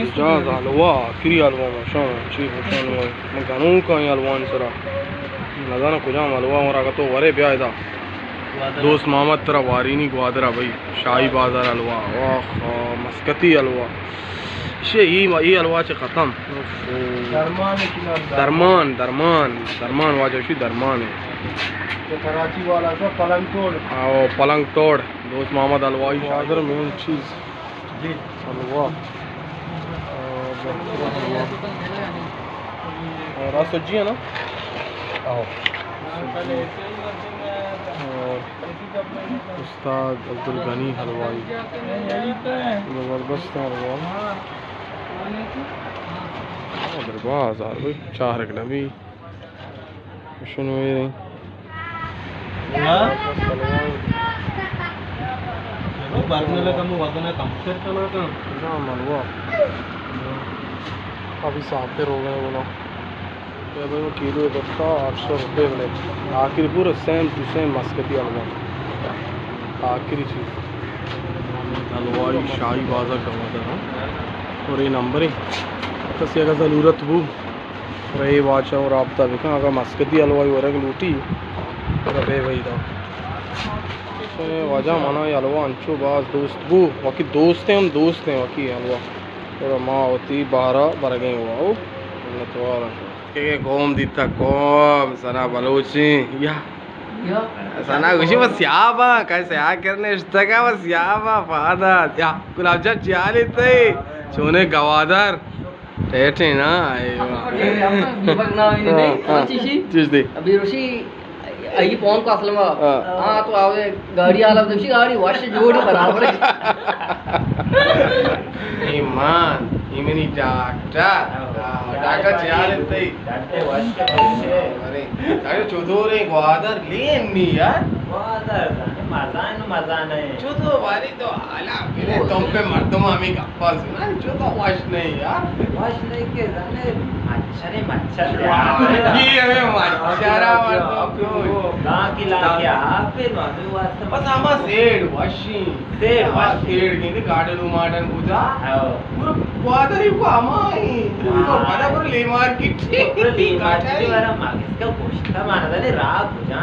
جاز حلوا، آخری حلوا ما شان، چی گوشان ما، ما گنوکاں حلوانی سرا۔ نزاناں کجام حلوا، اور اگہ تو ورے بیا ادا۔ دوست محمد ترا وارینی گوادر ءَ بھائی، شاہی بازار حلوا، اوہ، مسکتی حلوا۔ شے ای، ای حلوا چہ ختم۔ درمان، درمان، درمان واجہ شی درمان ہے۔ کراچی والا سا پلنگ توڑ۔ او پلنگ توڑ، دوست محمد حلوائی گوادر مین چیز۔ جی۔ حلوا۔ اور بہترین حلوا۔ اور آ سجی ہے نا؟ آؤ۔ اور استاد عبدالغنی حلوائی۔ زبردست حلوا۔ ادر باز آر بھائی، چارگ نبی۔ شنو اے رہی؟ ہاں؟ برگ نہ لگا، مو وزن کم سے کم کم۔ نہ، ملوا۔ ابھی صاف پہ رو گئے بولا۔ اے بھائی، وہ کلو ہے، بستا آٹھ سو روپے بنے۔ آخری پورا سیم ٹو سیم مسکتی حلوا۔ آخری چیز۔ حلوائی شاہی بازار کا وعدہ تھا۔ اور یہ نمبر ہے۔ کسی اگر ضرورت ہو، رے واچ ءَ رابطہ بکن، اگاں مسکتی حلوائی ورگ لوٹی، اگاں بے وحیدا۔ اے واجہ منا اے حلوا انچو باز دوست بو، وکی دوستیں ہم دوستیں وکی حلوا۔ اور ما وتی بارا برگیں ہوا، او منتوار۔ کہ قوم دیتا قوم، ثنا بلوچیں، یا۔ ثنا گوشی بس سیاہ با، کئی سیاہ کرنے اشتگا بس سیاہ با، پادا۔ یا، گلاب جان چیالی تے، چونے گوادر۔ ٹیٹیں نا، اے واہ۔ ہاں، ہاں۔ چیز دی۔ ابھی روشی، آئی فون کو اصل ما۔ ہاں۔ ہاں، تو آوے گاڑی آلا دوشی گاڑی وش جوڑی برابر ہے۔ ایمان، ایمنی ڈاکٹر۔ ہاں، ڈاکٹر چیال انتئی۔ ڈاکٹر وش کے۔ ارے، ڈاکٹر چودورے گوادر لین نی یار۔ گوادر زانے، مزہ نو مزہ نہیں۔ چودو باری تو حالا بلے تم پہ مردم ہمیں گپا سنا، چودو وش نہیں یار۔ وش نہیں کہ زانے، مچھرے مچھر۔ یہ ہمیں مچھرا مردم کو۔ گاں کی لا کیا، پھر ہمیں واسطے بس ہما سیڑ وشی۔ سیڑ ہاں، وشی۔ سیڑ گندے گارڈن و مارڈن کجا؟ ہاں۔ پورا گوادری کو ہمائی۔ ہاں۔ پورا بڑا پورا لے مارکیٹ۔ پورا لے مارکیٹ والا مارکیٹ کا گوشتا مانا دے راہ کجا۔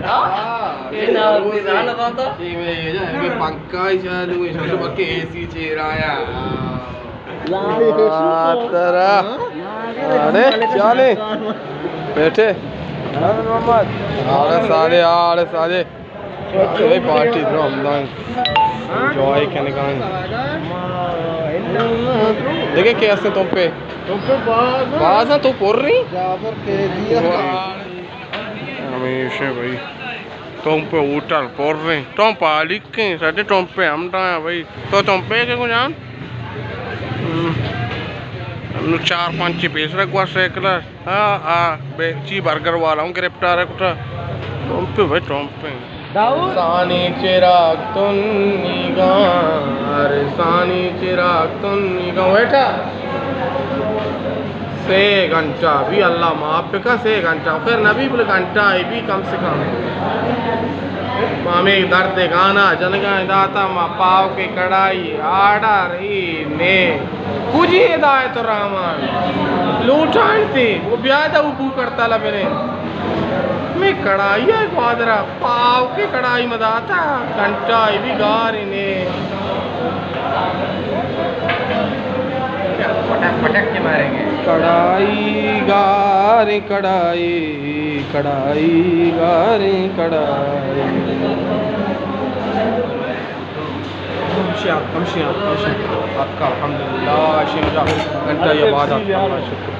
ہاں۔ اے نا، اے نا لگاتا۔ اے میں یہ جا، اے پنکھا ہی چالو ہے، شوشو بکے اے سی چیر آیا۔ ہاں، ترا۔ اڑے، چالے۔ بیٹھے۔ محمد۔ اڑے سالے، اڑے سالے۔ اچھا، بھائی پارٹی درو ہمدان۔ انجوائے کنگان۔ دیکھے کہ اسے تم پہ۔ تم پہ باز۔ باز تو پر رہی۔ ہمیشہ بھائی۔ تم پہ ہوٹل پر رہی۔ تم پالی کیں سٹے ٹومپے ہم ٹایا بھائی۔ تو ٹومپے کے کو جان؟ ہم۔ نو چار پانچ چی پیش رکھوا سائیکل۔ ہاں، ہاں، بے چی برگر والا ہوں گرفتار ہے کتا۔ ٹومپے بھائی، ٹومپے۔ داؤد۔ سانی چراغ تن نیگاں، سانی چراغ تن نیگاں۔ بیٹا۔ سے گھنٹہ بھی اللہ معاف بکا، سے گھنٹہ خیر نبی بلے گھنٹہ ای بھی کم سے کم۔ ما ہمیں درد گانا جنگا داتا، ما پاؤ کے کڑائی آرڈر ای نے کجی ہدایت الرحمان لوٹائنتے، وہ بیا دا وہ بو کرتا لبنے۔ میں کڑائی ہے گوادرا۔ پاؤ کے کڑائی مداتا، گھنٹہ ای بھی گار نے۔ پٹک پٹک کے ماریں گے۔ کڑائی گار، کڑائی، کڑائی گار، کڑائی۔ کم شیات، کم شیات، کم شیات۔ آپ کا الحمدللہ، شیخ جا، گھنٹہ یا بعد آپ کا، شکر۔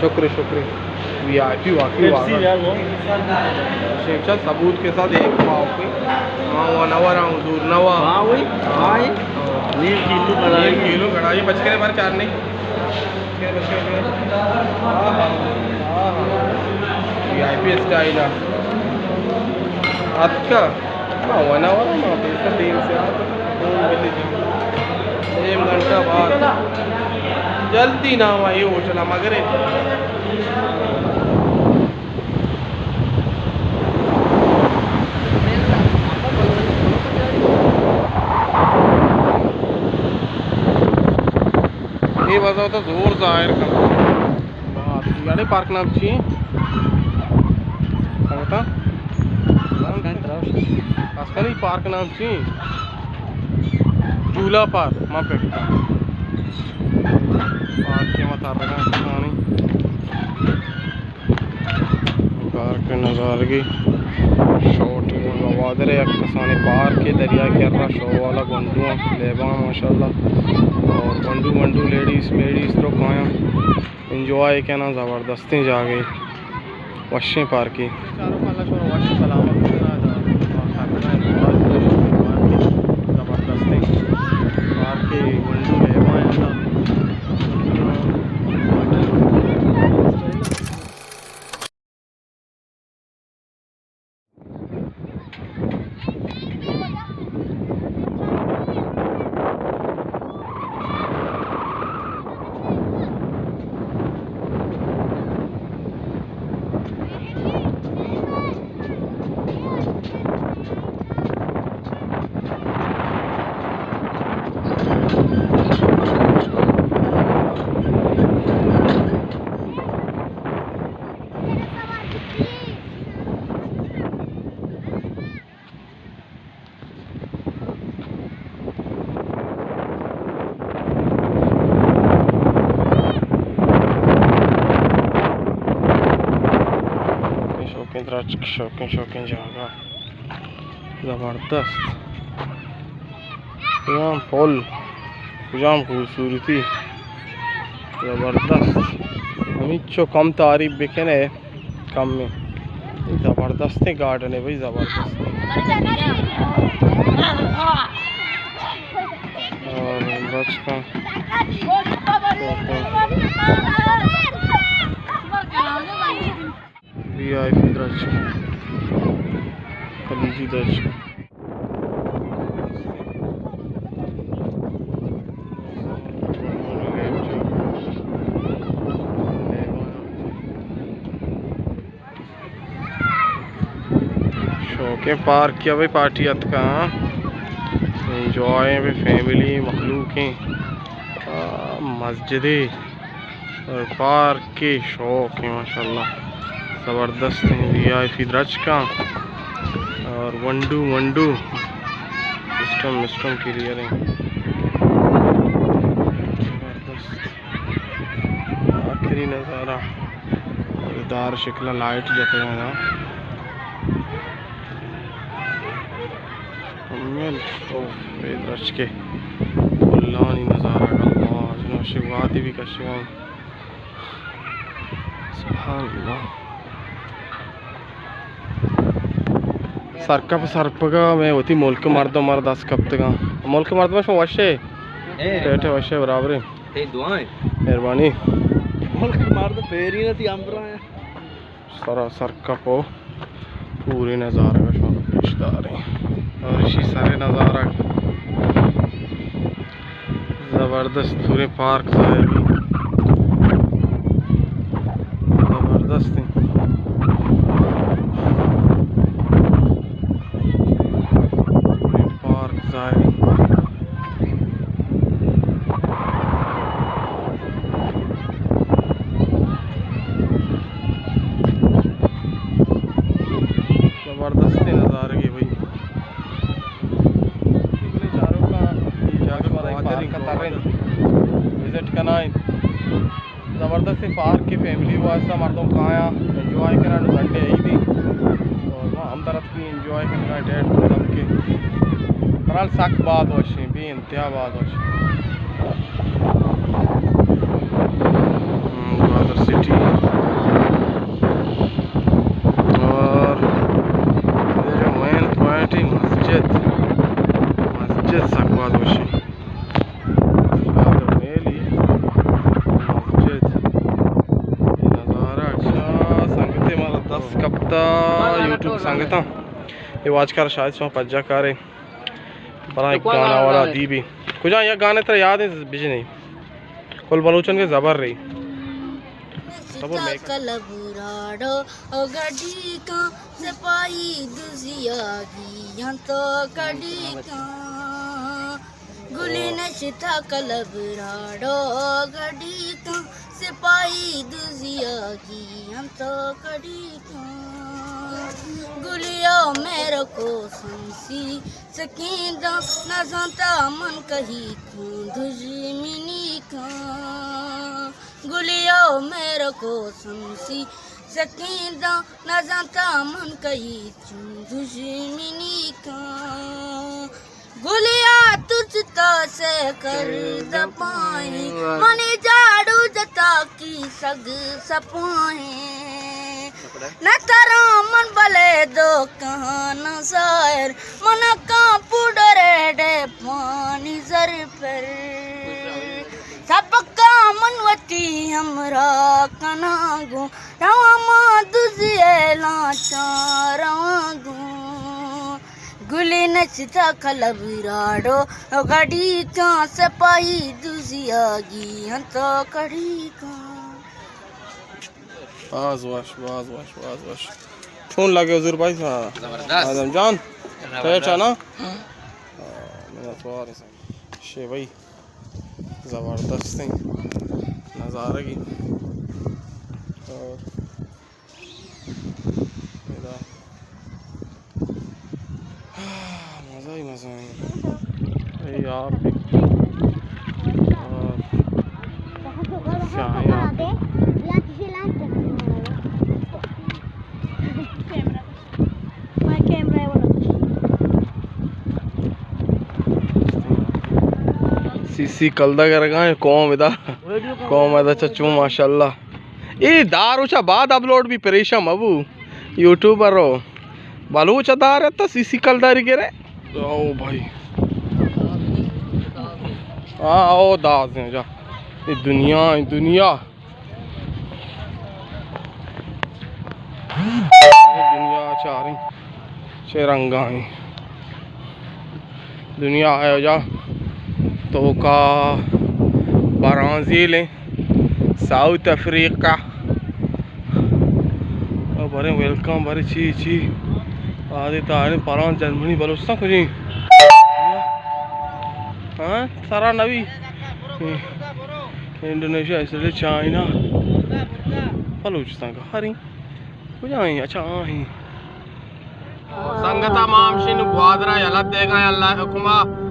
شکر، شکر۔ وی آئی پی واقعی واقعی۔ شیخ شاہ ثبوت کے ساتھ ایک پاؤ کے۔ ہاں، وہ نوا رہا ہوں، دور نوا۔ ہاں، وہی۔ ہاں، ہی۔ نیم کلو کڑائی۔ نیم کلو کڑائی، بچ کے بار چار نہیں۔ بچ کے، بچ کے۔ ہاں، ہاں، ہاں، ہاں۔ وی آئی پی اسٹائل ہے۔ اتکا۔ ما ونا ونا ما پیسہ دیم سے آتا۔ دیم گھنٹہ بعد۔ جلدی نہ ہوا یہ ہوٹل مگر۔ اے وجہ تو زور ظاہر کن۔ بات، یعنی پارک نام چی؟ سنگتا؟ پاسکانی پارک نام چی؟ جھولا پارک، ما پکتا۔ پارک کے مطابق کسانی۔ پارک نظارگی شوٹ گوادر یک کسانی پارک، دریا کرا شو والا گونڈو لیبان ماشاءاللہ، اور گونڈو گونڈو لیڈیز میڈیز تو کایاں انجوائے کنا، زبردستیں جاگے، وشیں پارکے۔ چاروک اللہ شما وش سلامت بکنات۔ زبردستیں پارکے، گونڈو لیبان۔ شوقیں درچک، شوقیں، شوقیں جاگہ۔ زبردست۔ کجام پل، کجام خوبصورتی، زبردست۔ ہمینچو کم تعریف بکنے، کم ہے۔ زبردستیں گارڈن ہے بھائی، زبردست۔ اور بچ کا وی آئی پی درچک، خلیجی درچک۔ شوقیں پارک یا بھائی، پارٹی اتکا، ہاں۔ انجوائے بھائی، فیملی، مخلوق ہیں۔ آ، مسجدے اور پارک کے شوق ہیں ماشاءاللہ۔ زبردست ہیں، وی آئی پی درچکاں اور ونڈو ونڈو سسٹم مسٹم کلیئر ہیں۔ زبردست۔ آخری نظارہ، دار شکل لائٹ جتے ہیں نا۔ ہمیں تو اے درچکے پلانی نظارہ، اللہ، جنو شواتی بھی کشگاں۔ سبحان اللہ۔ سرکپ سرپگا میں وتی ملک مردم مر دست کپتگاں۔ ملک مردم شما وشے؟ اے۔ ٹیٹے وشے برابرے۔ اے دعائیں۔ مہربانی۔ ملک مردم پیری نہ تھی امبرا ہیں۔ سراسر کپ ءُ پوریں نظارگ ءَ شما پیش داریں۔ اور اشی سرے نظارگ زبردست، پوریں پارک ظاہر بی، زبردست ایں۔ پوریں پارک ظاہر ایں۔ زبردستیں نظارگے بھائی۔ چاروکاں اے جاگہ پارک ءَ ترّینت، وزٹ کنائینت۔ زبردستیں پارکے، فیملی واسطہ مردم کایاں، انجوائے کناں، سنڈے عیدے۔ اور ما ہم طرف انجوائے کنگا ڈیٹ دم کے۔ بہرحال سک باز وشیں، بے انتہا باز وشیں۔ ہم، گوادر سٹی۔ اور ادھر جو مین پوائنٹ ہے مسجد، مسجد سک باز وشیں۔ گوادر میلی مسجد۔ اے نظارہ اچھا سنگتے مارا دست کپتا یوٹیوب سنگتاں۔ اے واجکار شاید شما پجا کارے۔ بلائیں گانا والا ادیبے۔ کجا یک گانے ترا یاد ایں بجنے؟ کل بلوچن کے زبر رہی۔ تبو میک۔ کلبوراڑو او گڈی کاں سپاہی دزیا گیاں تو کڈی کاں۔ گلین چتا کلب راڑو گڑی کن، سپاہی دزیا گی ہم تو کڑی کن۔ گلیا میرا کو سمسی سکین دا، نزانتا من کہی کن دشمنی کن۔ گلیا میرا کو سمسی سکین دا، نزانتا من کہی چون دشمنی کن۔ گلیا ترچتا سے کر دپائیں، منی جاڑو جتا کی سگ سپائیں۔ نہ ترا من بلے دو کہاں نہ ظاہر، من کاں پوڈر ڈے پانی زر پر۔ سبکا من وتی ہمراہ کناں گوں، رواں ما دزی اعلان چاں رواں گوں۔ گلی نچتا کلب راڑو گڑی کاں، سپاہی دزی آگی ہنتا کڑی کاں۔ باز وش، باز وش، باز وش۔ چون لگے حضور بھائی؟ ہاں۔ زبردست۔ آدم جان، زبردست۔ ٹھیک ہے نا؟ ہاں، منتوار ہیں۔ شے بھائی، زبردستیں نظارگی۔ اور ادا مزہ ہی مزہ ہے۔ اے آپ، اور شاہیں آپ۔ سی سی کلدہ گرگا ہیں، قوم ادا، قوم ادا چچو ماشاءاللہ۔ اے دار اچا بعد اپلوڈ بھی، پریشان مبو۔ یوٹیوبر رو بلوچ دار تا سی سی کلداری گرے۔ او بھائی۔ ہاں، او داز ہیں جا۔ اے دنیا، اے دنیا۔ دنیا چاریں چے رنگا ہیں۔ دنیا ہے جا توکا برازیل ہیں۔ South Africa. او برے ویلکم، برے چی چی۔ آدے تاہریں پران جرمنی بلوچستان کجیں؟ ہاں، سرا نبی۔ انڈونیشیا، اسرائیل، چائنا، بلوچستان کا ہریں۔ کجا ہیں؟ اچھا، ہاں ہیں۔ سنگتا، ما ہمشی نوں گوادرا یلہ دیگا ہیں اللہ حکما۔